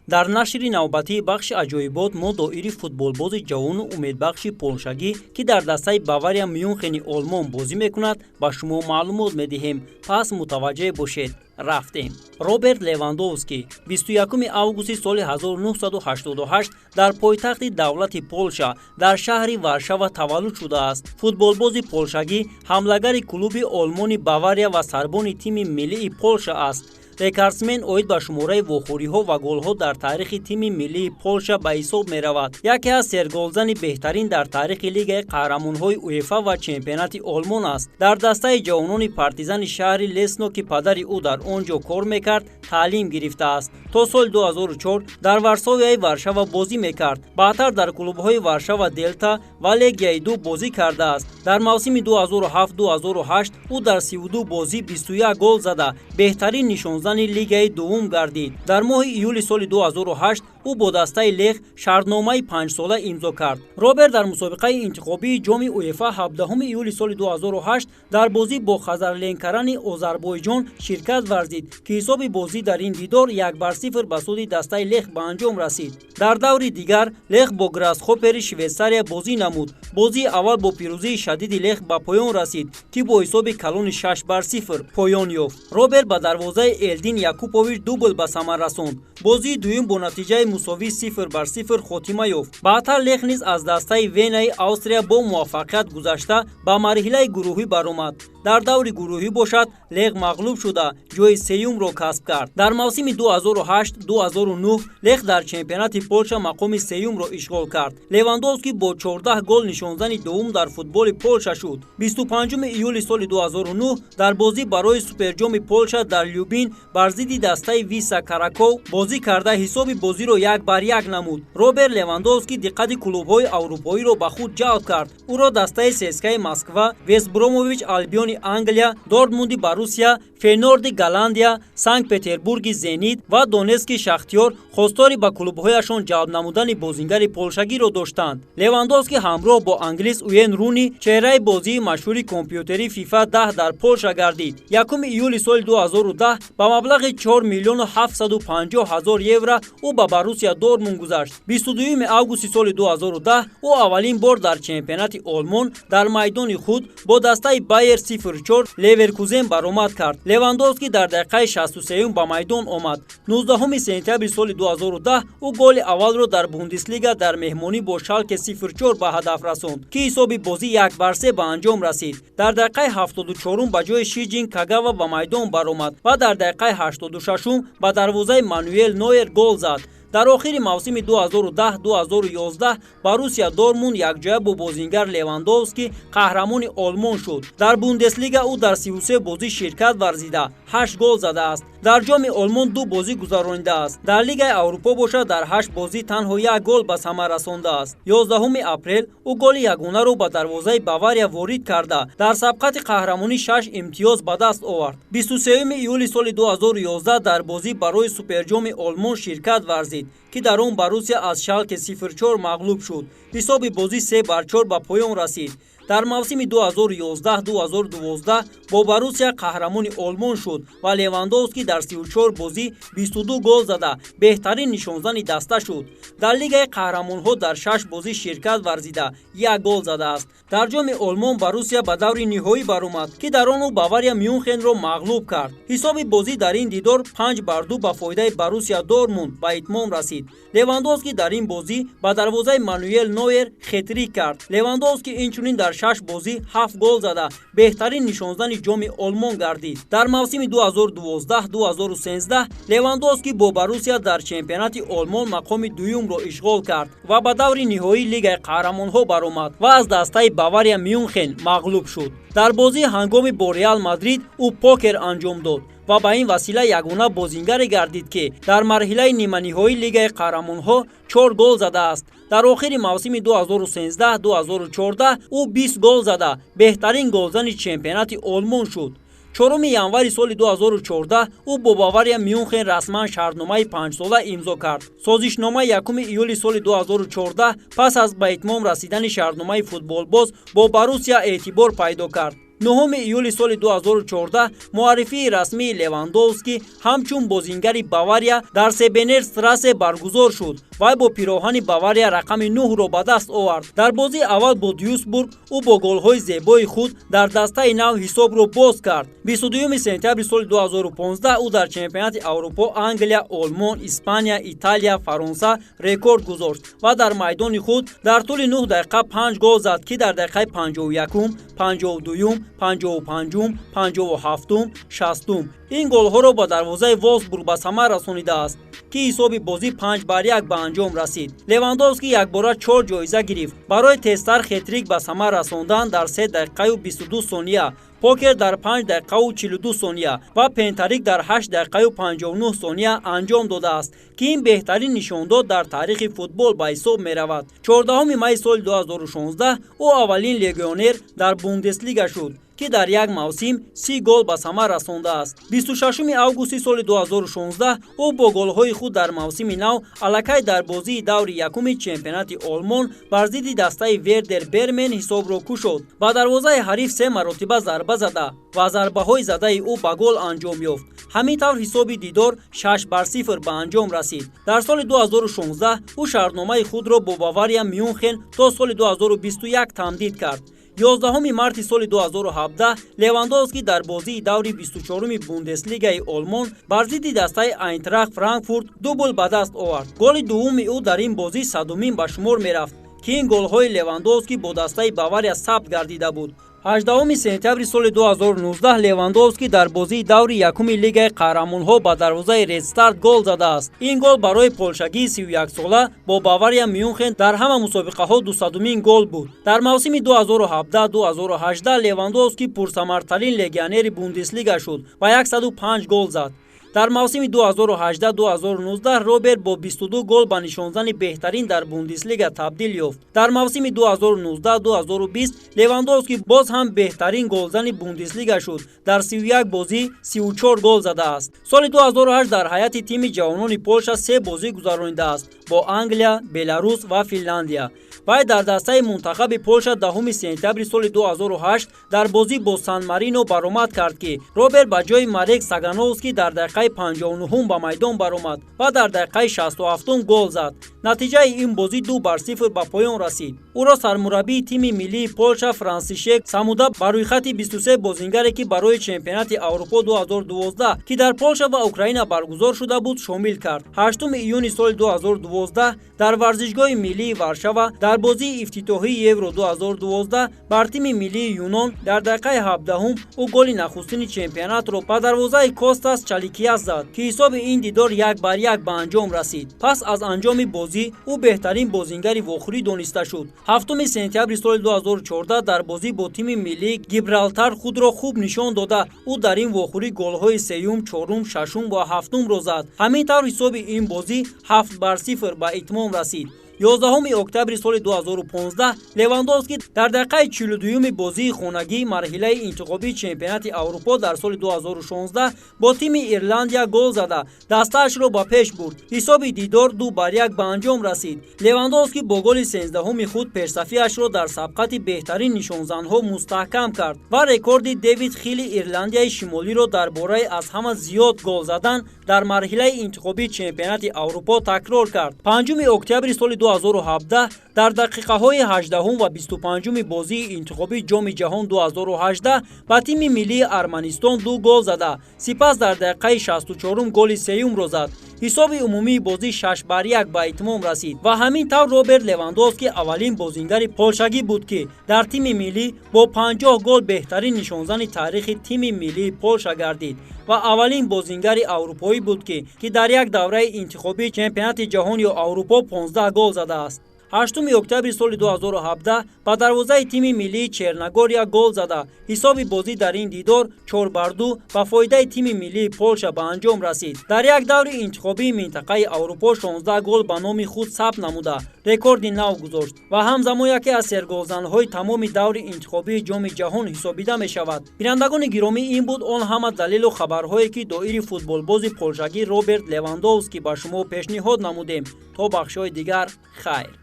Дар нашри навбатии бахши аҷоибот мо доири футболбози ҷавону умедбахши полшагӣ, ки дар дастаи Бавария Мюнхени Олмон бозӣ мекунад, ба шумо маълумот медиҳем. Пас мутаваҷҷеҳ бошед. Рафтем. Роберт Левандовский 21 августи соли 1988 дар пойтахти давлати Полша, дар шаҳри Варшава таваллуд шудааст. Футболбози полшагӣ ҳамлагари клуби олмони Бавария ва сарбони тими миллии Полша аст. Рекордсмен оид ба шумораи вохӯриҳо ва голҳо дар таърихи тими миллии Полша ба ҳисоб меравад. Яке аз серголзани беҳтарин дар таърихи Лигаи қаҳрамонҳои УЕФА ва чемпионати Олмон аст. Дар дастаи ҷавонони Партизани шаҳри Лесно, ки падари ӯ дар он ҷо кор мекард, таълим гирифтааст. То соли 2004 дар Варсовияи Варшава бозӣ мекард. Баъдтар дар клубҳои Варшава Делта ва Легияи ду бозӣ кардааст. Дар мавсими 2007-2008 ӯ дар 32 бозӣ 21 гол зада, беҳтарин нишонзани лигаи дуввум гардид. Дар моҳи июли соли 2008 ӯ бо дастаи Лех шартномаи 5-сола имзо кард. Роберт дар мусобиқаи интихобии ҷоми УЕФА 17 июли соли 2008 дар бозӣ бо Хазарленкарани Озарбойҷон ширкат варзид, ки ҳисоби бозӣ дар ин дидор 1-0 ба суди дастаи Лех ба анҷом расид. Дар даври дигар Лех бо Грасхоппери Швейтсария бозӣ намуд. Бозии аввал бо пирӯзии шадиди Лех ба поён расид, ки бо ҳисоби калони 6-0 поён ёфт. Роберт ба дарвозаи Элдин Якупович дубл ба самар расонд. Бозии дуюм бо натиҷаи мусовии 0-0 хотима ёфт. Баъдтар Лех низ аз дастаи Венаи Австрия бо муваффақият гузашта, ба марҳилаи гурӯҳӣ баромад. Дар даври гурӯҳӣ бошад, Лех мағлуб шуда, ҷои сеюмро касб кард. Дар мавсими 2008-2009 Лех дар чемпионати Полша мақоми сеюмро ишғол кард. Левандовский бо 14 гол нишонзани дуввум дар футболи Полша шуд. 25 июли соли 2009 дар бозӣ барои суперҷоми Полша дар Любин бар зидди дастаи Виса Караков бозӣ карда, ҳисоби бозиро 1-1 намуд. Роберт Левандовский диққати клубҳои аврупоиро ба худ ҷалб кард. Ӯро дастаи ЦСКАи Москва, Вестбромович Албиони Англия, Дортмунди Боруссия, Фейнорди Голландия, Санкт Петербурги Зенит ва Донетски Шахтёр хостори ба клубҳояшон ҷалб намудани бозингари полшагиро доштанд. Левандовский ҳамроҳ бо англис Уен Руни чеҳраи бозии машҳури компютерӣ ФИФА 10 дар Полша гардид. 1 июли соли 2010 ба маблағи 4 миллиону 750 ҳазор евро ӯ ба Боруссия Дортмунд гузашт. 22 августи соли 2010 ӯ аввалин бор дар чемпионати Олмон дар майдони худ бо дастаи Байер 04 Леверкузен баромад кард. Левандовский дар дақиқаи 63 ба майдон омад. 19 сентябри соли 2010 ӯ голи аввалро дар Бундеслига дар меҳмонӣ бо Шалке 04 ба ҳадаф расонд, ки ҳисоби бозӣ 1-3 ба анҷом расид. Дар дақиқаи 74 ба ҷои Шинҷи Кагава ба майдон баромад ва дар дақиқаи 86 ба дарвозаи Мануэл Нойер гол зад. Дар охири мавсими 2010-2011 Боруссия Дортмунд якҷоя бо бозингар Левандовский қаҳрамони Олмон шуд. Дар Бундеслига ӯ дар 33 бозӣ ширкат варзида, 8 гол задааст. Дар ҷоми Олмон ду бозӣ гузаронидааст. Дар Лигаи Аврупо бошад, дар 8 бозӣ танҳо як гол ба самар расондааст. 11 апрел ӯ голи ягонаро ба дарвозаи Бавария ворид карда, дар сабқати қаҳрамонӣ шаш имтиёз ба даст овард. 23 июли соли 2011 дар бозӣ барои суперҷоми Олмон ширкат варзид, ки дар он Боруссия аз Шалке 04 мағлуб шуд. Ҳисоби бозӣ 3-4 ба поён расид. Дар мавсими 2011-2012 бо Боруссия қаҳрамони Олмон шуд ва Левандовский дар 34 бозӣ 22 гол зада, беҳтарин нишонзани даста шуд. Дар Лигаи қаҳрамонҳо дар шаш бозӣ ширкат варзида, як гол задааст. Дар ҷоми Олмон Боруссия ба даври ниҳоӣ баромад, ки дар он ӯ Бавария Мюнхенро мағлуб кард. Ҳисоби бозӣ дар ин дидор 5-2 ба фоидаи Боруссия Дортмунд ба итмом расид. Левандовский дар ин бозӣ ба дарвозаи Мануэл Нойер хетрик кард. Левандовский инчунин дар шаш бозӣ ҳафт гол зада, беҳтарин нишонзани ҷоми Олмон гардид. Дар мавсими 2012-2013 Левандовский бо Боруссия дар чемпионати Олмон мақоми дуюмро ишғол кард ва ба даври ниҳоии Лигаи қаҳрамонҳо баромад ва аз дастаи Бавария Мюнхен мағлуб шуд. Дар бозии ҳангоми бо Реал Мадрид ӯ покер анҷом дод ва ба ин васила ягона бозингаре гардид, ки дар марҳилаи ниманиҳоии Лигаи қаҳрамонҳо чор гол задааст. Дар охири мавсими 2013-2014 ӯ 20 гол зада, беҳтарин голзани чемпионати Олмон шуд. 4 январи соли 2014 ӯ бо Бавария Мюнхен расман шартномаи 5-сола имзо кард. Созишнома 1 июли соли 2014 пас аз ба итмом расидани шартномаи футболбоз бо Боруссия эътибор пайдо кард. 9 июли соли 2014 муаррифии расмии Левандовски ҳамчун бозингари Бавария дар Себенер-Страссе баргузор шуд. Вай бо пироҳани Бавария рақами 9-ро ба даст овард. Дар бозии аввал бо Дюсбург ӯ бо голҳои зебои худ дар дастаи нав ҳисобро боз кард. 22 сентябри соли 2015 ӯ дар чемпионати Аврупо Англия, Олмон, Испания, Италия, Фаронса рекорд гузошт ва дар майдони худ дар тӯли 9 дақиқа 5 гол зад, ки дар дақиқаи 51-ум, 52-юм, 55-ум, 57-ум, 60-ум ин голҳоро ба дарвозаи Волфсбург ба самар расонидааст, ки ҳисоби бозӣ 5-1 ба анҷом расид. Левандовски якбора 4 ҷоиза гирифт барои тезтар хетрик ба самар расондан дар 3 дақиқаю 22 сония, покер дар 5 дақиқаву 42 сония ва пентарик дар 8 дақиқаю 59 сония анҷом додааст, ки ин беҳтарин нишондод дар таърихи футбол ба ҳисоб меравад. 14 майи соли 2016 ӯ аввалин легионер дар Бундеслига шуд, ки дар як мавсим 30 гол ба самар расондааст. 26 августи соли 2016 ӯ бо голҳои худ дар мавсими нав аллакай дар бозии даври якуми чемпионати Олмон бар зидди дастаи Вердер Бермен ҳисобро кушод. Ба дарвозаи ҳариф се маротиба зарба зада ва зарбаҳои задаи ӯ ба гол анҷом ёфт. Ҳамин тавр ҳисоби дидор 6-0 ба анҷом расид. Дар соли 2016 ӯ шартномаи худро бо Бавария Мюнхен то соли 2021 тамдид кард. 11 марти соли 2017 Левандовски дар бозии даври 24-уми Бундеслигаи Олмон бар зидди дастаи Айнтрахт Франкфурт дубл ба даст овард. Голи дуввуми ӯ дар ин бозӣ садумин ба шумор мерафт, ки ин голҳои Левандовски бо дастаи Бавария сабт гардида буд. 18 сентябри соли 2019 Левандовски дар бозии даври якуми Лигаи қаҳрамонҳо ба дарвозаи Редстар гол задааст. Ин гол барои полшагии 31-сола бо Бавария Мюнхен дар ҳама мусобиқаҳо 200-умин гол буд. Дар мавсими 2017-2018 Левандовски пурсамартарин легионери Бундеслига шуд ва 105 гол зад. Дар мавсими 2018-2019 Роберт бо 22 гол ба нишонзани беҳтарин дар Бундеслига табдил ёфт. Дар мавсими 2019-2020 Левандовски боз ҳам беҳтарин голзани Бундеслига шуд. Дар 31 бозӣ 34 гол задааст. Соли 2008 дар ҳайати тими ҷавонони Полша се бозӣ гузаронидааст бо Англия, Беларус ва Финляндия. Вай дар дастаи мунтахаби Полша 10 сентябри соли 2008 дар бозӣ бо Сан-Марино баромад кард, ки Роберт ба ҷои Марек Сагановски дар дақиқаи 59 ба майдон баромад ва дар дақиқаи 67 гол зад. Натиҷаи ин бозӣ 2-0 ба поён расид. Ӯро сармураббии тими миллии Полша Франсишек Самуда ба рӯйхати 23 бозингаре, ки барои чемпионати Аврупо 2012, ки дар Полша ва Украина баргузор шуда буд, шомил кард. 8 июни соли 2012 дар варзишгоҳи миллии Варшава дар бозии ифтитоҳии Евро 2012 бар тими миллии Юнон дар дақиқаи 17 ӯ голи нахустини чемпионатро ба дарвозаи Костас Чаликиас зад, ки ҳисоби ин дидор 1-1 ба анҷом расид. Пас аз анҷоми бозӣ ӯ беҳтарин бозингари вохӯрӣ дониста шуд. 7 сентябри соли 2014 дар бозӣ бо тими миллии Гибралтар худро хуб нишон дода, ӯ дар ин вохӯрӣ голҳои сеюм, чорум, шашум ва ҳафтумро зад. Ҳамин тавр ҳисоби ин бозӣ 7-0 ба итмом расид. 11 октябри соли 2015 Левандовски дар дақиқаи 42-юми бозии хонагии марҳилаи интихобии чемпионати Аврупо дар соли 2016 бо тими Ирландия гол зада дастаашро ба пеш бурд. Ҳисоби дидор 2-1 ба анҷом расид. Левандовски бо голи 13-уми худ пешсафиашро дар сабқати беҳтарин нишонзанҳо мустаҳкам кард ва рекорди Дэвид Хилли Ирландияи Шимолиро дар бораи аз ҳама зиёд гол задан дар марҳилаи интихобии чемпионати Аврупо такрор кард. 5 октябри соли 2017 дар дақиқаҳои 18 ва 25 бозии интихобии Ҷоми ҷаҳон 2018 ба тими миллии Арманистон 2 гол зада, сипас дар дақиқаи 64 голи сеюмро зад. Ҳисоби умумии бозӣ 6-1 ба итмом расид ва ҳамин тавр Роберт Левандовски аввалин бозингари полшагӣ буд, ки дар тими миллӣ бо 50 гол беҳтарин нишонзани таърихи тими миллии Полша гардид ва аввалин бозингари аврупоӣ буд, ки дар як давраи интихобии чемпионати ҷаҳон ё Аврупо 15 гол задааст. 8 октябри соли 2017 ба дарвозаи тими миллии Черногория гол зада, ҳисоби бозӣ дар ин дидор 4-2 ба фоидаи тими миллии Полша ба анҷом расид. Дар як даври интихобии минтақаи Аврупо 16 гол ба номи худ сабт намуда, рекорди нав гузошт ва ҳамзамон яке аз серголзанҳои тамоми даври интихобии Ҷоми ҷаҳон ҳисобида мешавад. Бинандагони гиромӣ, ин буд он ҳама далелу хабарҳое, ки доири футболбози полшагӣ Роберт Левандовски ба шумо пешниҳод намудем. То бахшҳои дигар, хайр.